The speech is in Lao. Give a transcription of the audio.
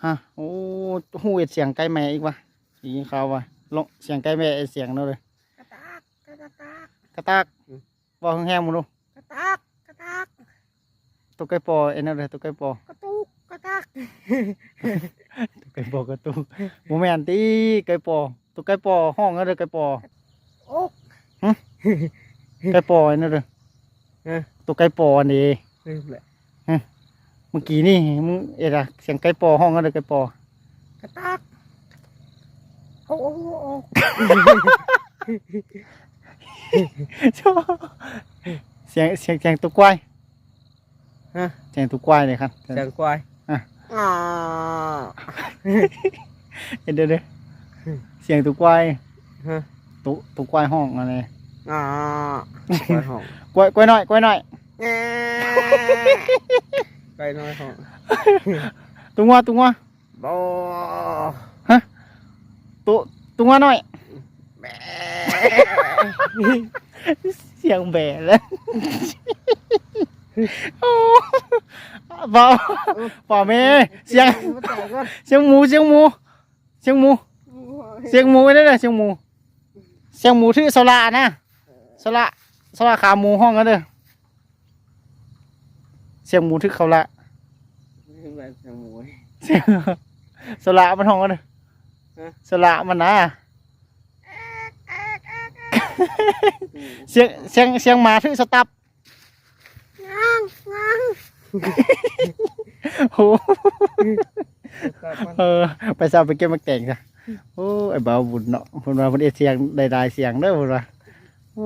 ອ່ະ ໂອ້ ຮູ້ເຮັດສຽງໄກ່ແມ່ອີກວະ ໄດ້ຍິນຂ່າວວ່າ ລອງສຽງໄກ່ແມ່ເຮັດສຽງເນາະເດີ ກະຕາກ ກະຕາກ ກະຕາກ ອືມ ເວົ້າແຮງໆ ເບິ່ງດູ ກະຕາກ ກະຕາກ ໂຕໄກ່ປໍເຮັດແນວໃດ ໂຕໄກ່ປໍ ກະຕຸກ ກະຕາກ ໂຕໄກ່ປໍກະຕຸກ ບໍ່ແມ່ນຕິ ໄກ່ປໍ ໂຕໄກ່ປໍຮ້ອງແນວໃດ ໄກ່ປໍ ໂອກ ຫຶ ໄກ່ປໍເຮັດແນວໃດ ຮະ ໂຕໄກ່ປໍອັນນີ້ ລືມແຫຼະ ຮະ ເມື່ອກີ້ນີ້ ມຶງເຮັດອະ ສຽງໄກ່ປໍຮ້ອງແນວໃດ ໄກ່ປໍ ກະຕາກ ໂອກ ໂອກ ໂອກ ສຽງ ສຽງ ສຽງໂຕຄວາຍ ຮະ ສຽງໂຕຄວາຍເລີຍຄັບ ສຽງຄວາຍ ອາ ອາ ເຮັດເດີ ສຽງໂຕຄວາຍ ຮະ ໂຕ ໂຕຄວາຍຮ້ອງອັນນີ້ ອາ ຄວາຍຮ້ອງ ຄວາຍ ຄວາຍນ້ອຍ ຄວາຍນ້ອຍ ແງ່ ໄກ່ນ້ອຍຮ້ອງ ໂຕງົວ ໂຕງົວ ບໍ່ ຮະ ໂຕ ໂຕງົວນ້ອຍ ແບ ສຽງແບແລ້ວ ໂອ້ ບໍ່ ບໍ່ແມ່ ສຽງ ມັນແຕກກ່ອນ ສຽງໝູ ສຽງໝູ ສຽງໝູ ໂອ້ຍ ສຽງໝູ ເອີ ນັ້ນນະ ສຽງໝູ ສຽງໝູຖືກສະຫຼະນະ ສະຫຼະ ສະຫຼະຂາໝູຮ້ອງກັນເດີ ສຽງໝູຖືກເຂົາລະ ສຽງໝູ ສຽງ ສະຫຼະມັນຮ້ອງກັນເດີ ຮະ ສະຫຼະມັນນະ ສຽງ ສຽງ ສຽງໝາຖືກສະຕັບ ງາງ ງາງ ໂອ້ ເອີ ໄປຊະ ໄປເກັບໝາກແຕງຊະ ໂອ້ ໄອ້ບ່າວບຸນເນາະ ເພິ່ນວ່າເພິ່ນເຮັດສຽງໄດ້ຫຼາຍສຽງເດີ ເພິ່ນວ່າ ໂອ້